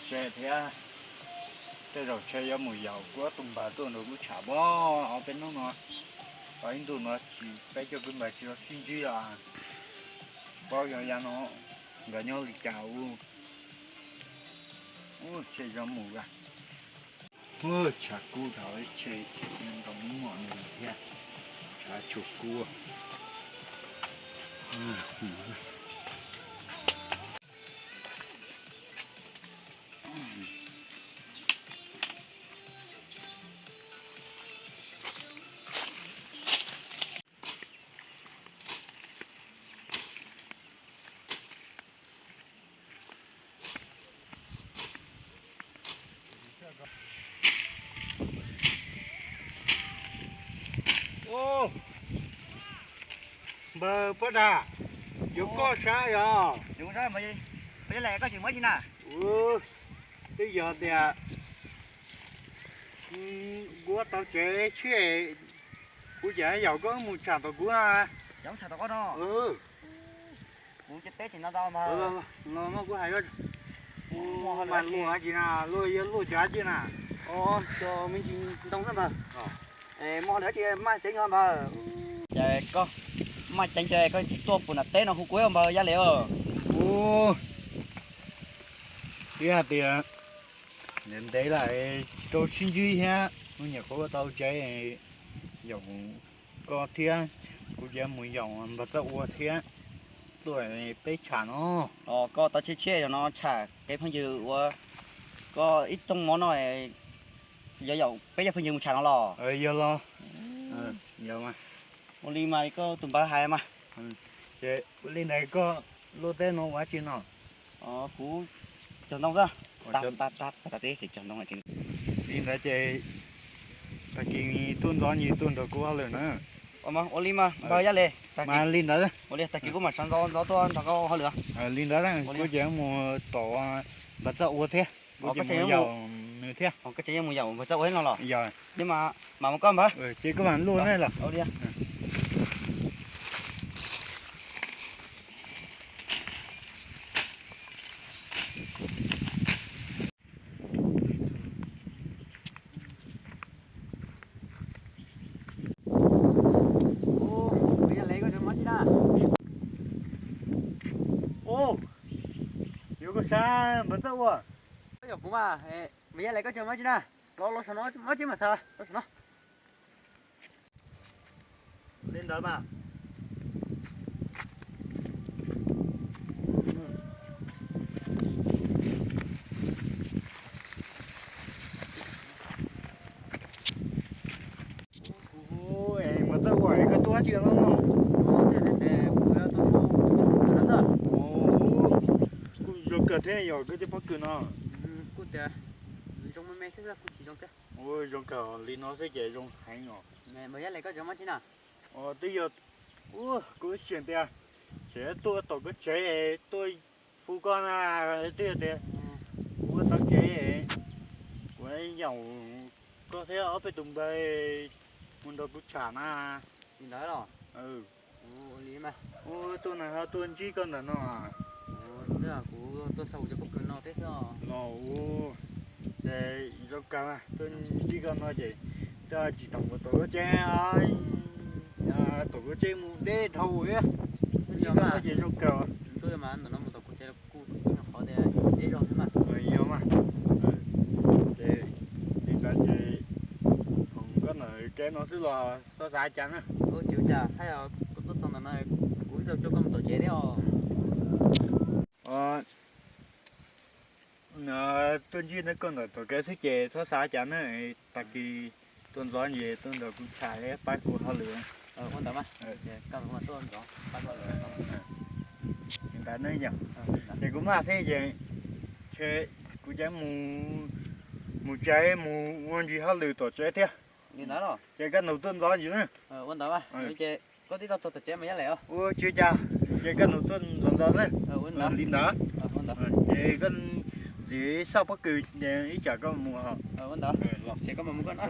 Tse thiab, tej zaum tse yuav mus yaum kuv ob tug npawg tuaj nrog kuv tsham pab ob peb hnub no, tau ib ntu no tsis peb coj kuv npawg tsis tau sib ntsib os. Paub yog yav no nkawd nyob li cas ua. Ub, tse zoo mus a. Ub, tshav kub dhau tse, nrog muaj nws thiab, tshav tshua kub. Npawg Pob Dag, yuav koj sab yog? Ua, twb yog tias kuv tau tsev tshiab, kuv ces yaum koj mus tsham tom kuv na. Kuv ces peb tsis no tau mas. Kuv hais, mas luaj dab tsi na, luaj yuav luaj cov dab tsi na? Cov me ntsis ntoo xwb npawg. Muaj dab tsi maj ceev npawg? Ces koj maj ceev ces koj tsis tuaj puag nram teb no hu kuv npawg Yaj Lis. Ub, twb hais tias ntev ntev lawm tsis tau sib ntsib thiab, hnub nyuam qhuav tau tsev, yaum koj thiab, kuv ces mus yaum npawg Txawj Ua thiab, tuaj peb tsham no. Koj tau tshiab tshiab zaum no tsham kev phooj ywg uas koj ib rooj mov no, yog yaum peb cov phooj ywg mus tsham no los? Yog los. Ua li mas koj tus npawg hais mas. Ces ua li ntawd koj luaj teb no ua dab tsi no? Kuv cog ntoo xwb. Li ntawd ces tag kis tuaj ntxov ntsis tuaj nrog kuv hauj lwm na. Ua li mas npawg Yaj Lis, ua li tag kis kuv mam sawv ntxov ntxov tuaj nrog koj hauj lwm. Li ntawd kuv ces mus tom npawg Txawj Ua thiab, kuv ces mus yaum nws thiab. Koj tseem yuav mus yaum npawg Txawj Ua thiab no los? Yog. Mas mam mus koj npawg. Ces koj mam luaj ne los. Yuav koj sab npawg Txawj Ua. Yog kuv mas, npawg Yaj Lis koj tseem mob tsi na, los los saum no mob tsi mas xav los saum no. Li ntawd mas. Npawg Txawj Ua, koj tuaj dab tsi no? Kuj zoo kawg thiab yog koj tej pob kws no. Ua zoo kawg li no xwb ces zoo heev os. Twb yog, ua kuv xiam tias tseem tuaj tom koj tsev tuaj fu koj na, twb yog tias kuv ua tau tsev, kuv yaum koj thiab ob peb tus npawg mus nrog kuv tsham na. Li ntawd los? Ua tuaj na, tuaj ntsib koj ntawm no. Kuv tuaj xa kuv cov pob kws no thiab xwb. Los ua, ces zoo kawg, tuaj ntsib koj no ces twb tsis tau mus tom koj tsev, tom koj tsev mus deb dhau thiab. Ntsib koj no ces zoo kawg. Ntawm no mus tom kuv tsev kuj qhov tias deb zog thiab mas. Yog mas. Ces li ntawd ces koj ntawm kev no xwb los txhob xav cas na. Tsis ua cas, haj yam koj tuaj txog ntawm no kuv txawm coj koj mus tom tsev thiab os. Tuaj ntsib koj ntawm tom kev xwb ces txhob xav cas na, tag kis tuaj ntxov ntses tuaj nrog kuv tsham thiab pab kuv hauj lwm. Ua ntawd mas. Ntawd ne yom. Ces kuv maj thiab ces, kuv ces mus tsev mus ua ntsis hauj lwm tom tsev thiab. Ces koj nrog tuaj ntxov ntses na. Ua ntawd mas, ces koj tib tau txog tom tsev mas Yaj Lis. Ua tsis ua cas, ces koj nrog tuaj ntxov ntxov na. Li ntawd. Ces koj ntxiv xauj pob kws ib tsam koj mus. Ua ntawd. Ces koj mam mus koj na.